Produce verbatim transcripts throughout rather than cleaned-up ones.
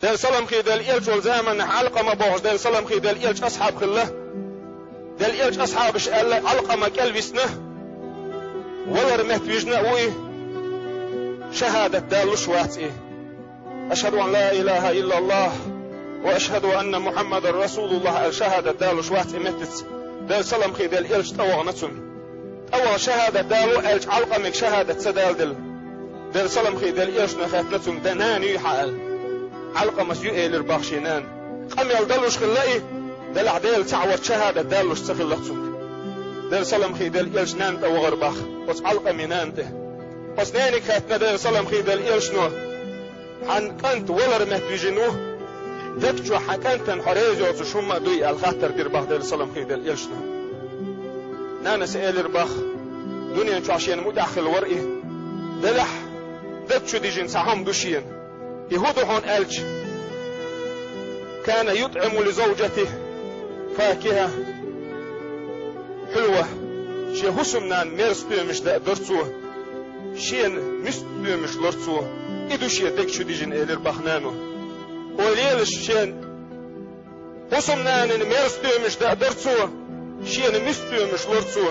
Делан салам хийла элча волу заманахь Ӏалкъама бохуш Делан салам хийла элчан асхьаб хилла. Делан элчан асхьабаша аьлла, Ӏалкъама кӀел висна, валар метта вижина а ву и, шахӀадат далуш вац и. «Ашхьаду ан ла илахьа иллаллахь ва ашхьаду анна Мухьаммадан расулуллахь», аьлла шахӀадат далуш вац и меттаца. Делан салам хийла элча тӀевахана цунна. ТӀеваха шахӀадат дало аьлча, Ӏалкъамига шахӀадат ца даладелла. Делан салам хийла элчано хаьттина цуьнга: «Дан нана юй хьан?» аьлла. Ӏалкъамас: «Ю», элира боху шен нана. Къамел далуш хилла и, делахь Делан цхьаъ вац шахӀадат далуш ца хилла цуьнга. Делан салам хийла элчан нана тӀевахара боху оцу Ӏалкъамин нана тӀе. Оцу нене хаьттина Делан салам хийла элчано: «Хьан кӀант валар метта вижина ву, даг чохь хьан кӀантана хьо реза йоцуш хӀумма а дуй?» аьлла хаттар дира боху Делан салам хийла элчано. Нанас элира боху: «Дуьнен чохь шена муьтӀахь хилла вара и. Делахь, даг чу дижина цхьа хӀума ду шена. И хӀун ду хьуна?» аьлча: «Кана ютӀиму ли завжатихи факихьа хьулва». Шен хӀусамнана мерза стоьмаш даа дара цо, шена муьста стоьмаш лора цо. И ду шен даг чу дижина, элира боху нано. Ойла елаш, шен хӀусамнанана мерза стоьмаш даа дара цо, шена муьста стоьмаш лора цо.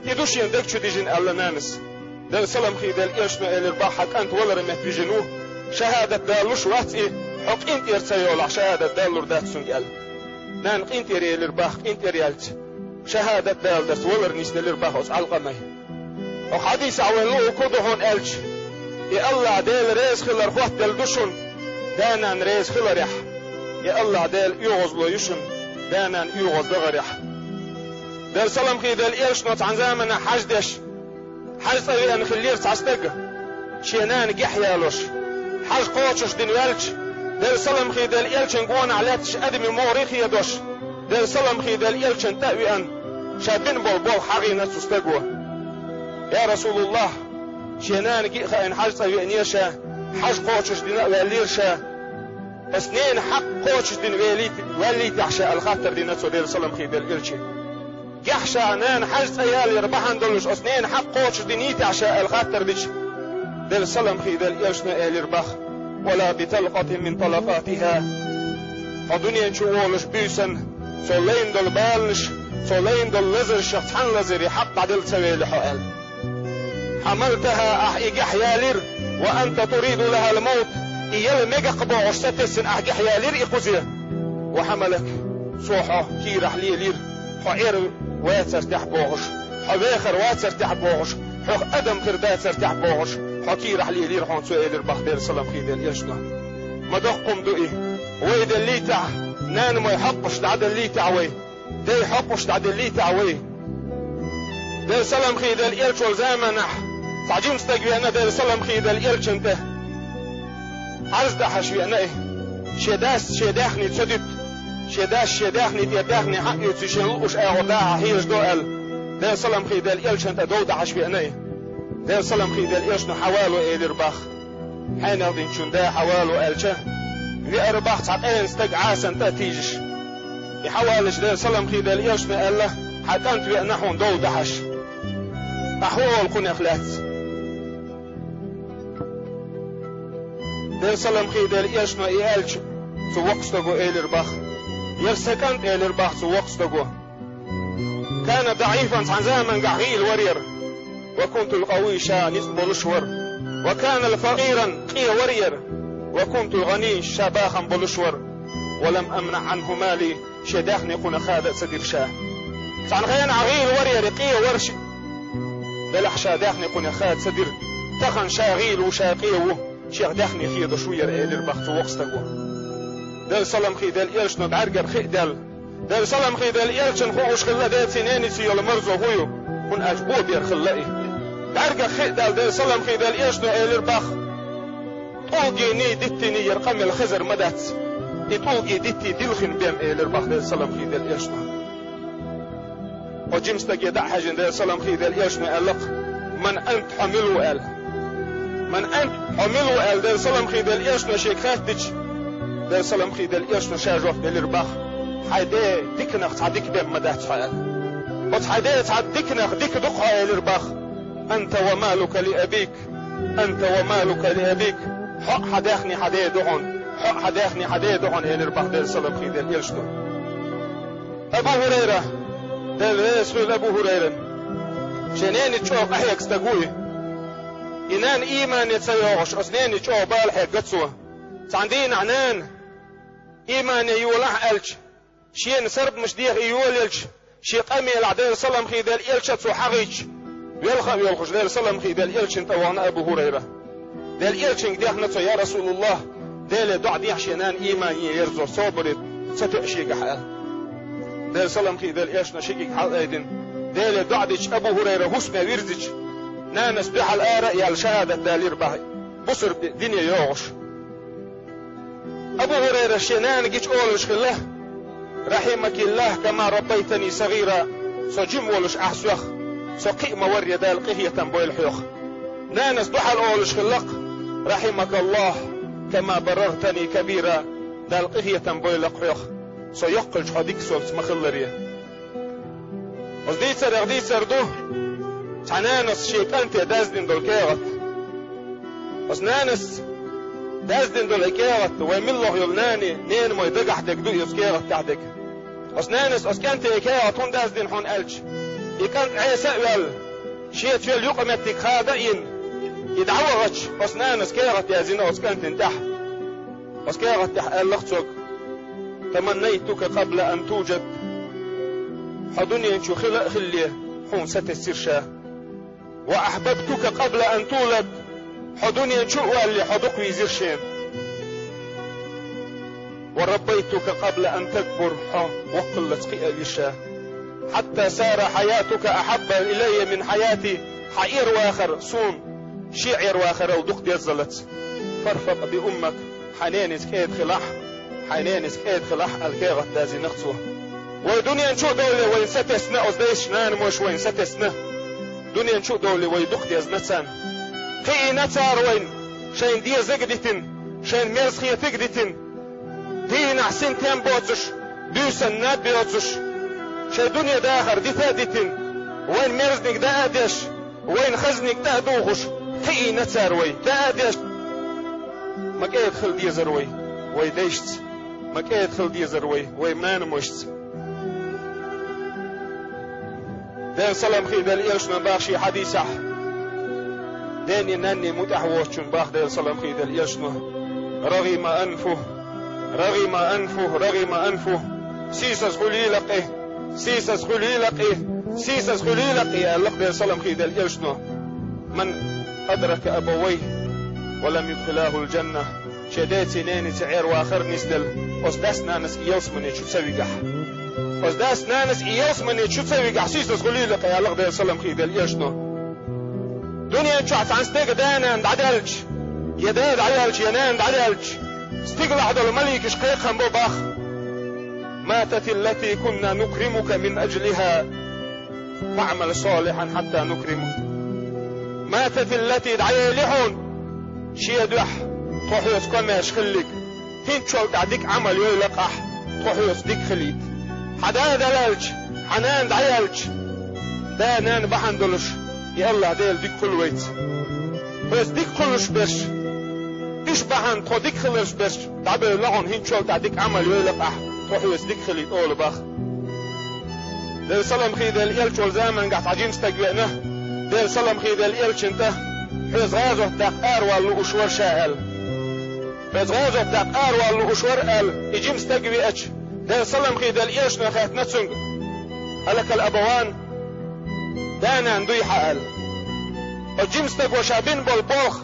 И ду шен даг чу дижина, аьлла нанас. Делан салам хийла элчано элира боху: «Хьан кӀант валар метта вижина ву, шахӀадат далуш вац и, хьо къинтӀера ца йолахь, шахӀадат далур дац цуьнга», аьлла. Нана къинтӀера елира боху, къинтӀера яьлча, шахӀадат даларца валар нисделира боху оцу Ӏалкъамин. Оцу хьадисехь вайна луург хӀун ду хьуна аьлча: и АллахӀ Дела реза хилар хӀоттаделла ду шуна да-нана реза хиларехь, и АллахӀ Делан оьгӀазло ю шуна да-нана оьгӀаздахарехь. Делан салам хийла элчано цхьана заманахь хьаж деш, хьаж цӀа веана хиллера цхьа стаг, шен нана гехь ялош. Хьаж кхочуш дина ваьлча, Делан салам хийла элчан гонахь лаьтташ адамийн могӀарий хедош, Делан салам хийла элчанна тӀе а веана, ша бина болу болх хьахийна цу стага: «Я Расулуллахь, шен нана гиъ хаийна хьаж цӀа веанера ша, хьаж кхочуш дина а ваьллера ша. Аса ненан хьакъ кхочуш дина велийта-, ваьллийтахь ша», аьлла хаттар дина цо Делан салам хийла элчане. Гехь ша нана хьаж цӀа ялор бахьана долуш, аса ненан хьакъ кхочуш динийтахь ша аьлла хаттар дича, Делан салам хийла элчано элира боху: «Ва ла би талкъатин мин талакъатихьа». Хьо дуьнен чу волуш буьйсанна, цо лайна долу баланаш, цо лайна долу лазаршах цхьана лазаре хьакъ дӀаделла ца вели хьо аьлла. «Хьамалтахьа», ахь и гехь ялира, «ва анта туриду лахьал мавт», и яла мегакх бохуш сатесна ахь гехь ялира и кхузе. «Ва хьамалак», цо хьо кийрахь лелийра, хьо эр вацар тӀехь бохуш, хьо вехар вацар тӀехь бохуш, хьох адам хир дацар тӀехь бохуш, хьо кийрахь лелийра хьуна цо, элира боху Делан салам хийла элчано. Ма доккха хӀума ду и. Вай деллийтахь, нанамой хьокъуш дӀаделлийтахь вай, дайн хьокъуш дӀаделлийтахь вай. Делан салам хийла элча волу заманахь цхьа жима стаг веана Делан салам хийла элчанна тӀе. Ӏарз дахьаш веана и. Шен дас шен даьхни ца дуьту. Шен дас шен даьхни тӀера даьхни хьаоьцу шен лууш агӀор дахьа хьежадо аьлла, Делан салам хийла элчанна тӀе дов дахьаш веана и. Делан салам хийла элчано: «Хьавало», элира боху. Хьенех динчун да хьавало аьлча, веара боху цхьа къена стаг Ӏасанна тӀе а тийжаш. И хьаваллачу Делан салам хийла элчано аьлла: «Хьан кӀант веана хьуна дов дахьаш. Ахь хӀун олу кхунах лаьцна?» Делан салам хийла элчано и аьлча, цу воккхачу стаго элира боху: «Яра сан кӀант», элира боху цу воккхачу стаго. «Кана даӀифан», цхьана заманахь гӀийла вара яра. «Ва кунту къавиййан», ша ницкъ болуш вара. «Ва кана факъийран», къе вара яра. «Ва кунту гӀаниййан», ша бахам болуш вара. «Ва лам амнаӀ Ӏанху мали», шен даьхни кхунах хада а ца дира ша. Цхьана хенахь гӀийла вара яра, къе вара ша. Делахь ша даьхни кхунах хада ца дира. Тахана ша гӀийла ву, ша къе ву, шех даьхни хедош ву яра, элира боху цу воккхачу стаго. Делан салам хийла элчано бӀаьргара хи а даьлла. Делан салам хийла элчанна хууш хилла деций, ненаций йолу марзо хӀун ю, хӀунда аьлча бо бер хилла и. БӀаьргара хи а даьлла, Делан салам хийла элчано элира боху: «ТӀулгений, диттиний яра къамел хезар ма дац. И тӀулгий, диттий дилхина бен», элира боху Делан салам хийла элчано. Оцу жима стаге дӀа а хьаьжжина Делан салам хийла элчано аьлла-кх: «Ман ант, хьо мила ву?» аьлла. «Ман ант, хьо мила ву?» аьлла, Делан салам хийла элчано шега хаьттича, Делан салам хийла элчано ша жоп делира боху: «Хьайн ден диканах цхьа дика бен ма дац хьо», аьлла. «Оцу хьайн ден цхьа диканах дика ду-кх хьо», элира боху. «Анта ва малука ли абик, анта ва малука ли абик», хьо а, хьан даьхни хьан ден ду хьуна. хьо а хьан даьхни хьан ден духьал», — элира бах Делан салам хилда элчано. Абу ХӀурайра, Дела реза хуьлда Абу ХӀурайрана, шен ненан чӀогӀа къахьега стаг ву и. И нана иймане ца йогӀуш, оцу ненан чӀогӀа бала хьегна цо. Цхьана дийнахь нана иймане йолахь аьлча, шена сарбанаш деха и йолаелча, шен къамелехь Делан салам хилда элча цо хьагӀийча, велха а воьлхуш Делан салам хилда элчана тӀе вахана Абу ХӀурайра. Делан элчанга дехна цо: «Я Расулаллах, Деле доӀа дехьа, шен нана иймане ерзо, собаре ца тоьа шегахь», — аьлла. Делан салам хилда элчано ши кӀиг хьалаайдина. Деле доӀа дича Абу ХӀурайра хӀусаме вирзича, нанас дуьхьал ара а яьлла шахӀадат далийра бах, бусалба дине йогӀуш. Абу ХӀурайрас шен нана гича олуш хилла: «РахӀимакиллахӀ, кама раббайтани сагӀира». Со жима волуш ахь сох, со кхиа ма-варра, Дала къинхетам бойла хьох. Нанас дуьхьал олуш хилла-кх: «РахӀимакаллахӀ, кама барартани кабира». Дала къинхетам бойла-кх хьох, со йоккхалча хьо дика совца ма-хиллара. Оцу дийцарех дийцар ду цхьа нанас шен кӀанте даздина долу кехат. Оцу нанас даздина долу и кехат, вайн милла йолу нана, ненамой дагахь дерг ду и оцу кехат тӀехь дерг. Оцу нанас оцу кӀанте и кехат хӀунда даздина хьуна аьлча, и кӀант Ӏеса а ваьлла, шеца йолу юкъаметтиг хада а йина, и дӀавахча, оцу нанас кехат яздина оцу кӀантана тӀехь. Оцу кехат тӀехь аьлла-кх цо: «Таманнайтука къабла ан туджад». Хьо дуьнен чу хила а хилале, хьуна сатесира ша. «Ва ахьбабтука къабла ан тулад». Хьо дуьнен чу а валале, хьо дукха вийзира шена. «Ва раббайтука къабла ан такбур». Хьо воккхаллалц кхиавира ша. «Хьатта сара хьаятука ахьабба илайя мин хьаяти». Хьан Ӏер-вахар суна шен Ӏер-вахарал дукха деззалц. «Фарфакъ би уммак». Хьайн ненаца кӀеда хилахь, хьайн ненаца кӀеда хилахь аьлла кехат даздина-кх цо. Вай дуьнен чу а довлале вайна сатесна, оцу дайша нанамоша вайна сатесна. Дуьнен чу а довлале вай дукха дезна царна. Кхиийна цара вайна, шайна дезаг а дитина, шайна мерза хетаг а дитина. Дийнахь синтем боцуш, буьйсанна наб йоцуш, шайн дуьне дахар дита а дитина, вайна мерзаниг даа а деш, вайна хазаниг тӀе а духуш, кхиийна цара вай, даа а деш. Ма кӀеда хила дезара вай вайн дайшца, ма кӀеда хила дезара вай вайн нанамашца. Делан салам хилда элчано бах шен хьадисехь: «Денний, нанний мутӀахь воцучунна», — бах Делан салам хилда элчано: «РагӀима анфухӀ, рагӀима анфухӀ, рагӀима анфухӀ». Сийсаз хуьлийла-кх и, сийсаз хуьлийла-кх и, сийсаз хуьлийла-кх и, аьлла-кх Делан салам хилда элчано. «Ман адрака абавайхӀи ва лам юдхилахӀул джанна». Шен деций, нениций Ӏер-вахар нисделла, оцу дас-нанас и ялсамане чу ца вигахь. Оцу дас-нанас и ялсамане чу ца вигахь, сийсаз хуьлийла-кх и, аьлла-кх Делан салам хилда элчано. Дуьнен чохь цхьана стеган да-нана дӀадаьлча, я да дӀаяьлча, я нана дӀадаьлча, стигалахь долу маликаш кхайкхам бо бах: «Мататиллати кунна нукримука мин аджлихӀа». «ФаӀмал салихьан хьатта нукримук». Мататиллати, дӀаели хьуна шен дуьхьа тхо хьоьца комаьрша хиллиг, хӀинцачул тӀаьхьа дика Ӏамал йойла-кх ахь, тхо хьоьца дика хилийта. Хьан да далаьлча, хьан нана дӀаяьлча, да-нана бахьана долуш и АллахӀ Дела дика хуьлу вайца. Хьоьца дика хуьлуш берш, уьш бахьана тхо дика хиларш берш дӀабевлла хьуна, хӀинцачул тӀаьхьа дика Ӏамал йойла-кх ахь, тхо хьоьца дика хилийта, олу бах. Делан салам хилда элча волу замангахь цхьа жима стаг веана, Делан салам хилда элчана тӀе: «Хьоьца гӀазот даккха аравала лууш вара ша», — аьлла. «Хьоьца гӀазот даккха аравала лууш вара», — аьлла, и жима стаг веача, Делан салам хилда элчано хаьттина цуьнга: «Алакал абаван?» Да-нана дуй хьан аьлла. Оцу жима стага ша бина болу болх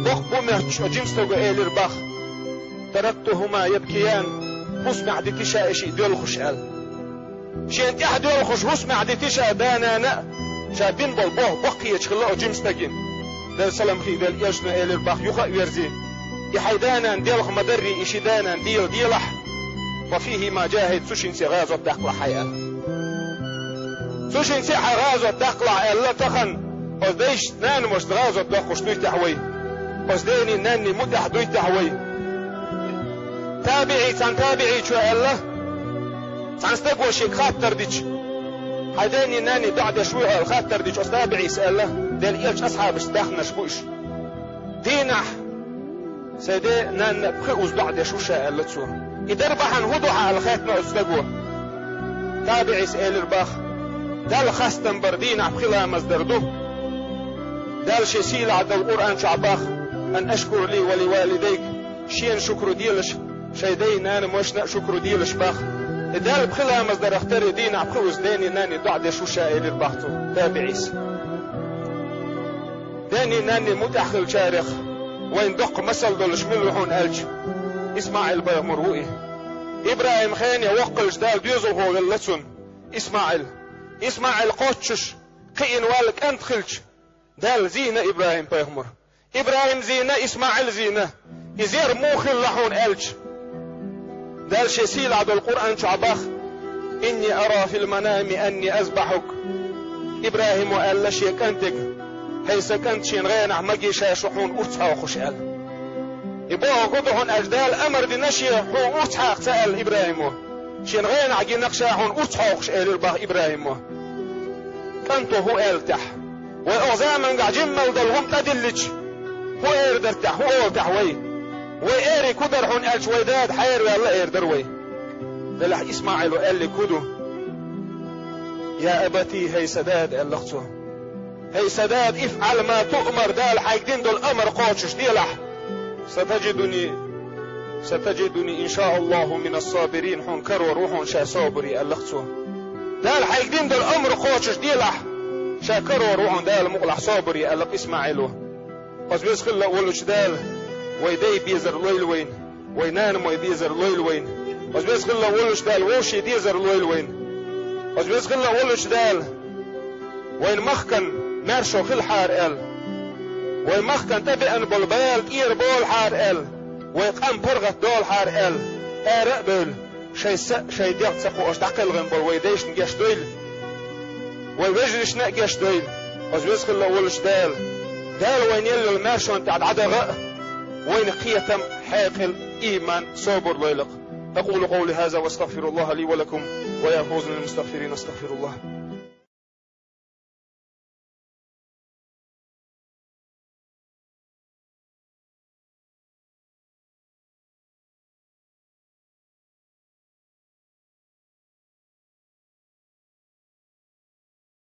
боккха бу моьттуш, оцу жима стага элира бах: «ТарактухӀума ябкиян», хӀусамехь дити ша и шиъ доьлхуш аьлла. Шена тӀехь доьлхуш хӀусамехь дити ша да-нана а, ша бина болу болх боккха хеташ хилла оцу жима стагана. Делан салам хилда элчано элира бах юха а верзий: «И хьайн да-нана делха ма-дарра, и ши да-нана дела делахь, ва фихӀима джахӀид, цу шинца гӀазот даккхалахь хьайн», — аьлла. «Цу шинца хьайн гӀазот даккхалахь», — аьлла тахана оцу дайшца, нанамашца гӀазот доккхуш дуй техьа вай? Оцу денний, нанний мутӀахь дуй техьа вай? ТабиӀий, цхьана табиӀичо аьлла, цхьана стага шега хаттар дича: «Хьайн денний, нанний доӀа деш вуй хьо?» — аьлла хаттар дича, оцу табиӀийс аьлла: «Делан элчан асхьабашца даьхнарш бу уьш. Дийнахь Сайн ден а, нанна а пхи уза доӀа деш ву ша, аьлла цо. И дар бахьана хӀун ду хьан аьлла хаьттина оцу стага. ТабиӀис элира бах: Далла хастам бар дийнахь пхи ламаз дар ду. Дала шен сийлахь долу Къуръан чохь бах: «Ан ашкур ли ва ли валидайк», шена шукру делаш, шайн дай-нанамашна а шукру делаш бах. И Далла пхи ламаз дарах тера дийнахь пхи уза ден а, нанна а доӀа деш ву ша, элира бах цу табиӀис. Ден а, нанна а мутӀахь хиллачарех вайна доккха масал долуш мила ву хьуна аьлча, ИсмаӀил-пайхамар ву и. ИбрахӀим хене воккхалча Дала доьзалхо велла цунна ИсмаӀил. ИсмаӀил кхоччуш, кхиъна ваьлла кӀант хилча, Дала зийна ИбрахӀим-пайхамар. ИбрахӀим зийна, ИсмаӀил зийна. Иза ер муха хилла хьуна аьлча, Дала шен сийлахь долу Къуръан чохь бах: «Инни ара фил манами анни азбахьук». ИбрахӀимо аьлла шен кӀантега: «ХӀей, сан кӀант, шен гӀенахь магийша шу хьуна урс хьокхуш», аьлла. И бохург хӀун ду хьуна аьлча, Дала амар дина шен хьуна урс хьакха ца аьлла ИбрахӀимо. Шен гӀенахь гина-кх ша хьуна урс хьокхуш, элира бах ИбрахӀимо. КӀанто хӀун аьлла тӀехь? Вай оха замангахь жимма долу хӀума тӀедиллича, хӀун эр дара тӀехь, хӀун олу тӀехь вай? Вай эриг хӀун дара хьуна аьлча, вай дада хьераваьлла эр дара вай. Делахь ИсмаӀило аьллиг хӀун ду? «Я абати», хӀей сан дада, аьлла-кх цо. «ХӀей сан дада, ифӀал ма туъмар», Дала хьайга дина долу амар кхочуш делахь. «Сатаджидуни, сатаджидуни, иншааллаху, минас-сабирин», хьуна карор ву хьуна ша собаре, аьлла-кх цо. Дала хьайга дина долу амар кхочуш делахь, ша карор ву хьуна Дала мукъалахь собаре, аьлла-кх ИсмаӀило. Оцу веза хилла а волучу Дала вай дай безар лойла вайна, вай нанамой безар лойла вайна. Оцу веза хилла а волучу Дала вовшийн дезар лойла вайна. Оцу веза хилла а волучу Дала вайн махкан маьршо хилахьара аьлла, вайн махкан тӀебеана болу бала тӀера болахьара аьлла, вайн къам паргӀат долахьара аьлла, ара а бевлла, шайн са а, шайн дегӀ ца кхоош дӀакхелхина болу вайн дайшна гечдойла, вайн вежаршна а гечдойла. Оцу веза хилла а волучу Дала, Дала вайна елла йолу маьршонна тӀехь дӀадахьа а, вайна кхетам, хьекъал, ийман, собар лойла-кх. أقول قولي هذا وأستغفر الله لي ولكم ويا فوز للمستغفرين، أستغفر الله.